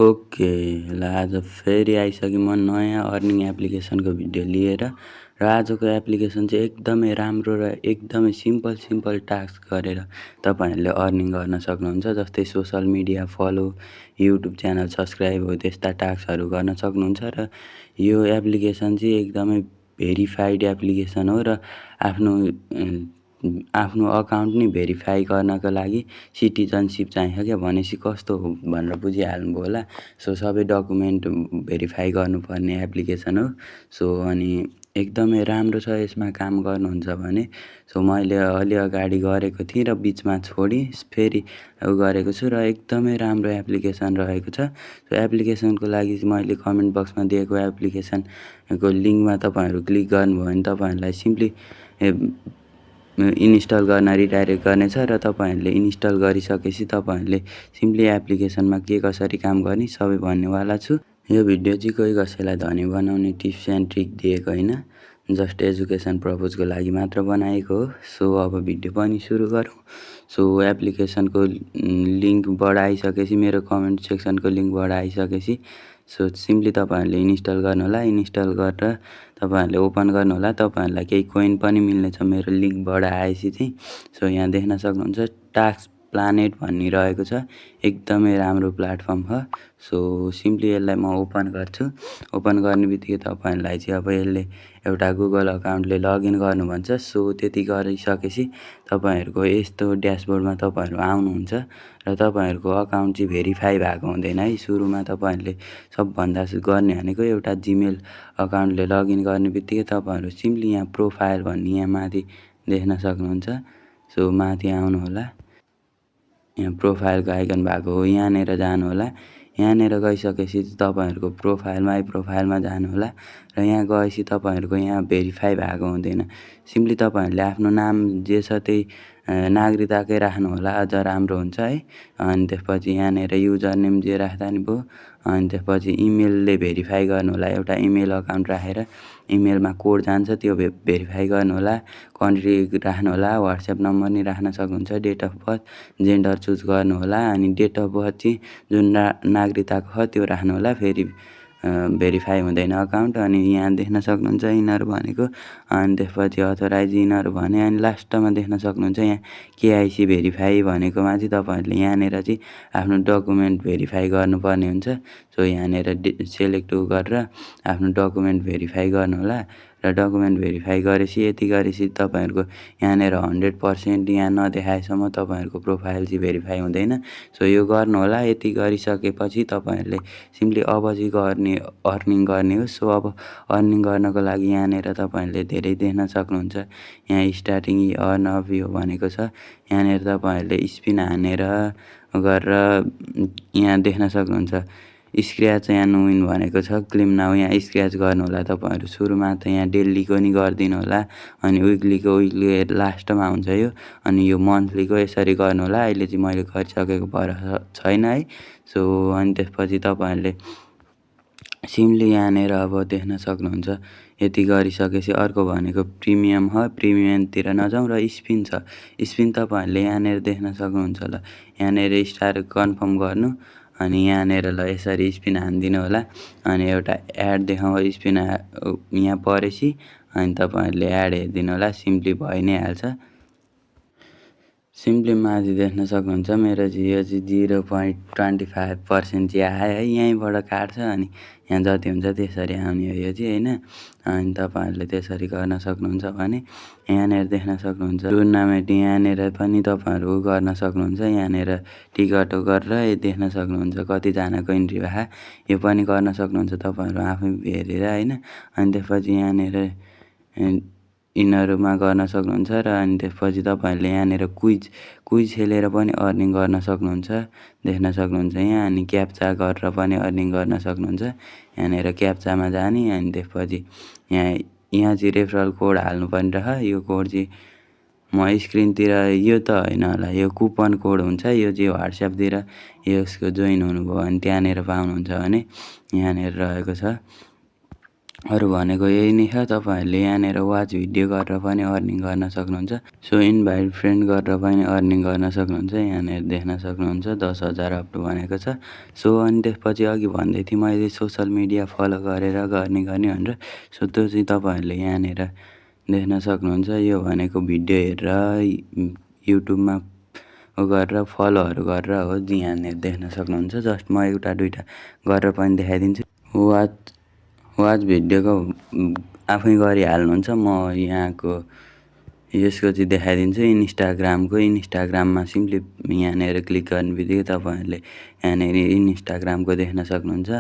Okay, ल आज फेरि आइसकेँ म नयाँ अर्निङ एप्लिकेसनको भिडियो लिएर। र आजको एप्लिकेसन चाहिँ एकदमै राम्रो र एकदमै सिम्पल टास्क गरेर तपाईँहरूले अर्निङ गर्न सक्नुहुन्छ। जस्तै social media follow, YouTube channel subscribe हो त्यस्ता टास्कहरू गर्न सक्नुहुन्छ। र यो एप्लिकेसन चाहिँ एकदमै भेरिफाइड एप्लिकेसन हो र आफ्नो आफ्नो अकाउन्ट नि भेरिफाई गर्नको लागि सिटिजनसिप चाहिन्छ क्या। भनेपछि कस्तो हो भनेर बुझिहाल्नुभयो होला। सो सबै डकुमेन्ट भेरिफाई गर्नुपर्ने एप्लिकेसन हो। सो अनि एकदमै राम्रो छ। यसमा काम गर्नुहुन्छ भने मैले अलि अगाडि गरेको थिएँ र बिचमा छोडी फेरि गरेको छु र एकदमै राम्रो एप्लिकेसन रहेको छ। सो एप्लिकेसनको लागि मैले कमेन्ट बक्समा दिएको एप्लिकेसनको लिङ्कमा तपाईँहरू क्लिक गर्नुभयो भने तपाईँहरूलाई सिम्पली इन्स्टल गर्न रिडाइरेक्ट गर्नेछ र तपाईँहरूले इन्स्टल गरिसकेपछि तपाईँहरूले सिम्पली एप्लिकेसनमा के कसरी काम गर्ने सबै भन्नेवाला छु। यो भिडियो चाहिँ कोही कसैलाई धनी बनाउने टिप्स एन्ड ट्रिक दिएको होइन, जस्ट एजुकेसन पर्पजको लागि मात्र बनाएको हो। सो अब भिडियो पनि सुरु गरौँ। सो एप्लिकेसनको लिङ्कबाट आइसकेपछि मेरो कमेन्ट सेक्सनको लिङ्कबाट आइसकेपछि सिम्पली तपाईँहरूले इन्स्टल गर्नुहोला। इन्स्टल गरेर तपाईँहरूले ओपन गर्नुहोला। तपाईँहरूलाई केही कोइन पनि मिल्नेछ मेरो लिङ्कबाट आएपछि चाहिँ। सो यहाँ देख्न सक्नुहुन्छ टास्क प्लानेट भन्ने रहेको छ। एकदमै राम्रो प्लेटफर्म हो। सो सिम्पली यसलाई म ओपन गर्छु। ओपन गर्ने बित्तिकै तपाईँहरूलाई चाहिँ अब यसले एउटा गुगल अकाउन्टले लगइन गर्नु भन्छ। सो त्यति गरिसकेपछि तपाईँहरूको यस्तो ड्यासबोर्डमा तपाईँहरू आउनुहुन्छ र तपाईँहरूको अकाउन्ट चाहिँ भेरिफाई भएको हुँदैन है। सुरुमा तपाईँहरूले सबभन्दा गर्ने भनेको एउटा जिमेल अकाउन्टले लगइन गर्ने बित्तिकै तपाईँहरू सिम्पली यहाँ प्रोफाइल भन्ने यहाँ माथि देख्न सक्नुहुन्छ। सो माथि आउनुहोला। यहाँ प्रोफाइलको आइकन भएको हो, यहाँनिर जानुहोला। यहाँनिर गइसकेपछि तपाईँहरूको प्रोफाइलमा जानुहोला र यहाँ गएपछि तपाईँहरूको यहाँ भेरिफाई भएको हुँदैन। सिम्पली तपाईँहरूले आफ्नो नाम जे छ त्यही नागरिकताकै राख्नुहोला, अझ राम्रो हुन्छ है। अनि त्यसपछि यहाँनिर युजर नेम जे राख्दा नि भयो। अनि त्यसपछि इमेलले भेरिफाई गर्नुहोला। एउटा इमेल अकाउन्ट राखेर इमेलमा कोड जान्छ त्यो भेरिफाई गर्नुहोला। कन्ट्री राख्नुहोला, वाट्सएप नम्बर नि राख्न सक्नुहुन्छ, date of birth, gender choose गर्नुहोला। अनि डेट अफ बर्थ चाहिँ जुन नागरिकताको छ त्यो राख्नुहोला। फेरि भेरिफाई हुँदैन अकाउन्ट। अनि यहाँ देख्न सक्नुहुन्छ यिनीहरू भनेको। अनि त्यसपछि अथोराइज यिनीहरू भने। अनि लास्टमा देख्न सक्नुहुन्छ यहाँ केआइसी भेरिफाई भनेकोमा चाहिँ तपाईँहरूले यहाँनिर चाहिँ आफ्नो डकुमेन्ट भेरिफाई गर्नुपर्ने हुन्छ। सो यहाँनिर सेलेक्ट गरेर आफ्नो डकुमेन्ट भेरिफाई गर्नुहोला। र डकुमेन्ट भेरिफाई गरेपछि यति गरेपछि तपाईँहरूको यहाँनिर 100% यहाँ नदेखाएसम्म तपाईँहरूको प्रोफाइल चाहिँ भेरिफाई हुँदैन। सो यो गर्नुहोला। यति गरिसकेपछि तपाईँहरूले सिम्पली अब चाहिँ अर्निङ गर्ने हो। सो अब अर्निङ गर्नको लागि यहाँनिर तपाईँहरूले धेरै देख्न सक्नुहुन्छ। यहाँ स्टार्टिङ अर्न अफ यो भनेको छ। यहाँनिर तपाईँहरूले स्पिन हानेर गरेर यहाँ देख्न सक्नुहुन्छ स्क्रैच एन्ड विन भनेको छ। क्लेम नाउ यहाँ स्क्रैच गर्नुहोला। तपाईँहरू सुरुमा त यहाँ डेलीको नि गरिदिनु होला। अनि विकली लास्टमा हुन्छ यो। अनि यो मन्थलीको यसरी गर्नुहोला। अहिले चाहिँ मैले गरिसकेको भएर छैन है। सो अनि त्यसपछि तपाईँहरूले सिम्पली यहाँनिर अब देख्न सक्नुहुन्छ। यति गरिसकेपछि अर्को भनेको प्रिमियम हो। प्रिमियमतिर नजाउँ र स्पिन छ। स्पिन तपाईँहरूले यहाँनिर देख्न सक्नुहुन्छ। ल यहाँनिर स्टार कन्फर्म गर्नु। अनि यहाँनिर ल यसरी स्पिन हानिदिनु होला। अनि एउटा एड देखाउँ स्पिन यहाँ परेपछि अनि तपाईँहरूले एड हेरिदिनु होला। सिम्पली भइ नै हाल्छ। सिम्पली माथि देख्न सक्नुहुन्छ मेरो चाहिँ यो चाहिँ 0.25% चाहिँ आयो है। यहीँबाट काट्छ अनि यहाँ जति हुन्छ त्यसरी आउने हो यो चाहिँ होइन। अनि तपाईँहरूले त्यसरी गर्न सक्नुहुन्छ भने यहाँनिर देख्न सक्नुहुन्छ टुर्नामेन्ट यहाँनिर पनि तपाईँहरू गर्न सक्नुहुन्छ। यहाँनिर टिकट गरेर देख्न सक्नुहुन्छ कतिजनाको इन्ट्री भए यो पनि गर्न सक्नुहुन्छ तपाईँहरू आफै हेरेर होइन। अनि त्यसपछि यहाँनिर यिनीहरूमा गर्न सक्नुहुन्छ। र अनि त्यसपछि तपाईँहरूले यहाँनिर क्विज खेलेर पनि अर्निङ गर्न सक्नुहुन्छ। देख्न सक्नुहुन्छ यहाँ। अनि क्याप्चा गरेर पनि अर्निङ गर्न सक्नुहुन्छ। यहाँनिर क्याप्चामा जाने अनि त्यसपछि यहाँ चाहिँ रेफरल कोड हाल्नुपर्ने रह। यो कोड चाहिँ म स्क्रिनतिर यो त होइन होला, यो कुपन कोड हुन्छ। यो चाहिँ वाट्सएपतिर यसको जोइन हुनुभयो भने त्यहाँनिर पाउनुहुन्छ भने यहाँनिर रहेको छ। अरू भनेको यही नै छ। तपाईँहरूले यहाँनिर वाच भिडियो गरेर पनि अर्निङ गर्न सक्नुहुन्छ। सो इन्भाइट फ्रेन्ड गरेर पनि अर्निङ गर्न सक्नुहुन्छ। यहाँनिर देख्न सक्नुहुन्छ 10,000 अप टु भनेको छ। सो अनि त्यसपछि अघि भन्दै थिएँ मैले सोसल मिडिया फलो गरेर गर्ने भनेर। सो त्यो चाहिँ तपाईँहरूले यहाँनिर देख्न सक्नुहुन्छ। यो भनेको भिडियो हेरेर युट्युबमा गरेर फलोहरू गरेर हो, यहाँनिर देख्न सक्नुहुन्छ। जस्ट म एउटा दुइटा गरेर पनि देखाइदिन्छु। वाच भिडियोको आफै गरिहाल्नुहुन्छ। म यहाँको यसको चाहिँ देखाइदिन्छु इन्स्टाग्राममा सिम्पली यहाँनिर क्लिक गर्ने बित्तिकै तपाईँहरूले यहाँनिर इन्स्टाग्रामको देख्न सक्नुहुन्छ।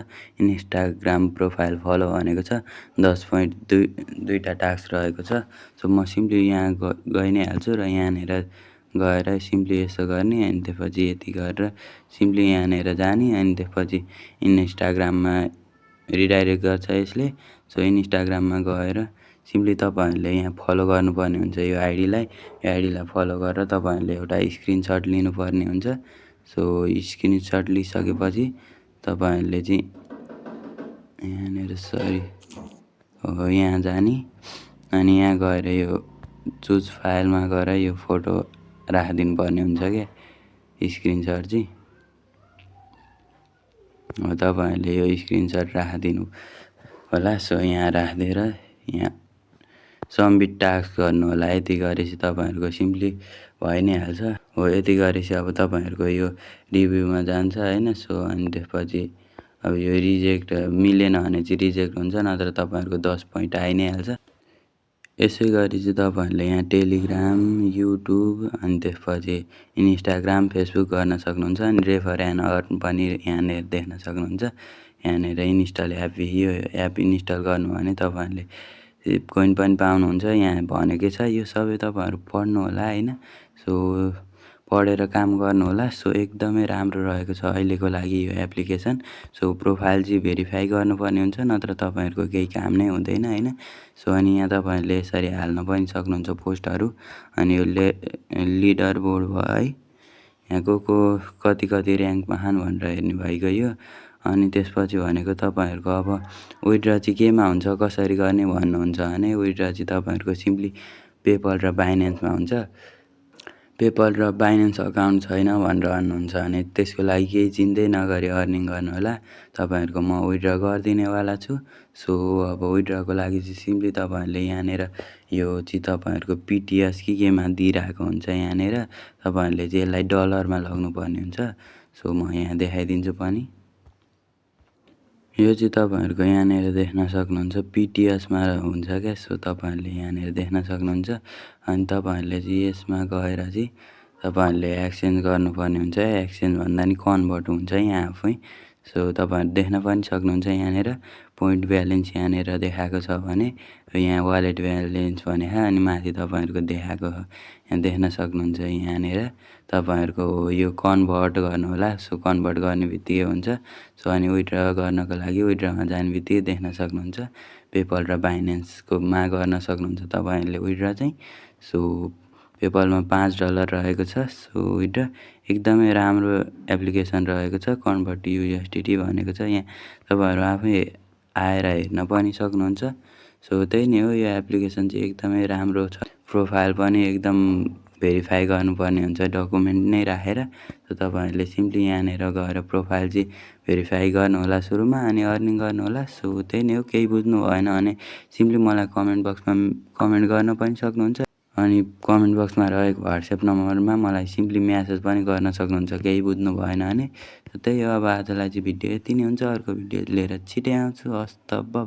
इन्स्टाग्राम प्रोफाइल फलो भनेको छ 10.2टा टास्क रहेको छ। सो म सिम्पली यहाँ गइ नै हाल्छु र यहाँनिर गएर सिम्पली यसो गर्ने अनि त्यसपछि यति गरेर सिम्पली यहाँनिर जाने अनि त्यसपछि इन्स्टाग्राममा रिडाइरेक्ट गर्छ यसले। सो इन्स्टाग्राममा गएर सिम्पली तपाईँहरूले यहाँ फलो गर्नुपर्ने हुन्छ यो आइडीलाई फलो गरेर तपाईँहरूले एउटा स्क्रिनसट लिनुपर्ने हुन्छ। सो स्क्रिनसट लिइसकेपछि तपाईँहरूले चाहिँ यहाँनिर हो यहाँ जाने अनि यहाँ गएर यो चुज फाइलमा गएर यो फोटो राखिदिनु पर्ने हुन्छ क्या स्क्रिनसट चाहिँ। हो तपाईँहरूले यो स्क्रिनसट राखिदिनु होला। सो यहाँ राखिदिएर यहाँ सबमिट टास्क गर्नु होला। यति गरेपछि तपाईँहरूको सिम्पली भइ नै हाल्छ। हो यति गरेपछि अब तपाईँहरूको यो रिभ्यूमा जान्छ होइन। सो अनि त्यसपछि अब यो रिजेक्ट मिलेन भने चाहिँ रिजेक्ट हुन्छ, नत्र तपाईँहरूको 10 पोइन्ट आइ नै हाल्छ। यसै गरी चाहिँ तपाईँहरूले यहाँ टेलिग्राम, युट्युब अनि त्यसपछि इन्स्टाग्राम, फेसबुक गर्न सक्नुहुन्छ। अनि रेफर एन्ड अर्न पनि यहाँनिर देख्न सक्नुहुन्छ। यहाँनिर इन्स्टल एप, यो एप इन्स्टल गर्नु भने तपाईँहरूले कोइन पनि पाउनुहुन्छ। यहाँ भनेकै छ यो सबै तपाईँहरू पढ्नु होला होइन। सो पढेर काम गर्नु होला। सो एकदमै राम्रो रहेको छ अहिलेको लागि यो एप्लिकेसन। सो प्रोफाइल चाहिँ भेरिफाई गर्नुपर्ने हुन्छ, नत्र तपाईँहरूको केही काम नै हुँदैन होइन। सो अनि यहाँ तपाईँहरूले यसरी हाल्न पनि सक्नुहुन्छ पोस्टहरू। अनि यो लिडर बोर्ड भयो है, यहाँ को कति ऱ्याङ्कमा खान भनेर हेर्ने भइगयो। अनि त्यसपछि भनेको तपाईँहरूको अब विथड्र चाहिँ केमा हुन्छ कसरी गर्ने भन्नुहुन्छ भने विथड्र चाहिँ तपाईँहरूको सिम्पली पेपल र बाइनेन्समा हुन्छ। पेपल र बाइनेन्स अकाउन्ट छैन भनेर भन्नुहुन्छ भने त्यसको लागि केही चिन्तै नगरी अर्निङ गर्नु होला। तपाईँहरूको म विथड्र गरिदिनेवाला छु। सो अब विथड्रको लागि चाहिँ सिम्पली तपाईँहरूले यहाँनिर यो चाहिँ तपाईँहरूको पिटिएस केमा दिइरहेको हुन्छ। यहाँनिर तपाईँहरूले चाहिँ यसलाई डलरमा लग्नुपर्ने हुन्छ। सो म यहाँ देखाइदिन्छु पनि। यो चाहिँ तपाईँहरूको यहाँनिर देख्न सक्नुहुन्छ पिटिएसमा हुन्छ क्या। सो तपाईँहरूले यहाँनिर देख्न सक्नुहुन्छ। अनि तपाईँहरूले चाहिँ यसमा गएर चाहिँ तपाईँहरूले एक्सचेन्ज गर्नुपर्ने हुन्छ। एक्सचेन्ज भन्दा नि कन्भर्ट हुन्छ यहाँ आफै। सो तपाईँहरू देख्न पनि सक्नुहुन्छ यहाँनिर पोइन्ट ब्यालेन्स यहाँनिर देखाएको छ भने यहाँ वालेट ब्यालेन्स भनेको अनि माथि तपाईँहरूको देखाएको यहाँ देख्न सक्नुहुन्छ। यहाँनिर तपाईँहरूको यो कन्भर्ट गर्नु होला। सो कन्भर्ट गर्ने बित्तिकै हुन्छ। सो अनि विथड्र गर्नको लागि विथड्रमा जाने बित्तिकै देख्न सक्नुहुन्छ पेपल र बाइनेन्सकोमा गर्न सक्नुहुन्छ तपाईँहरूले विथड्र चाहिँ। सो पेपलमा $5 रहेको छ। सो विथड्र एकदमै राम्रो एप्लिकेसन रहेको छ। कन्भर्ट युएसडिटी भनेको छ यहाँ तपाईँहरू आफै आएर हेर्न पनि सक्नुहुन्छ। सो त्यही नै हो, यो एप्लिकेसन चाहिँ एकदमै राम्रो छ। प्रोफाइल पनि एकदम भेरिफाई गर्नुपर्ने हुन्छ डकुमेन्ट नै राखेर। सो तपाईँहरूले सिम्पली यहाँनिर गएर प्रोफाइल चाहिँ भेरिफाई गर्नु होला सुरुमा अनि अर्निङ गर्नु होला। सो त्यही नै हो, केही बुझ्नु भएन भने सिम्पली मलाई कमेन्ट बक्समा कमेन्ट गर्न पनि सक्नुहुन्छ। अनि कमेन्ट बक्समा रहेको WhatsApp नम्बरमा मलाई सिम्पली म्यासेज पनि गर्न सक्नुहुन्छ केही बुझ्नु भएन भने। त्यही हो, अब आजलाई चाहिँ भिडियो यति नै हुन्छ। अर्को भिडियो लिएर छिटै आउँछु। हस् त, बाइ।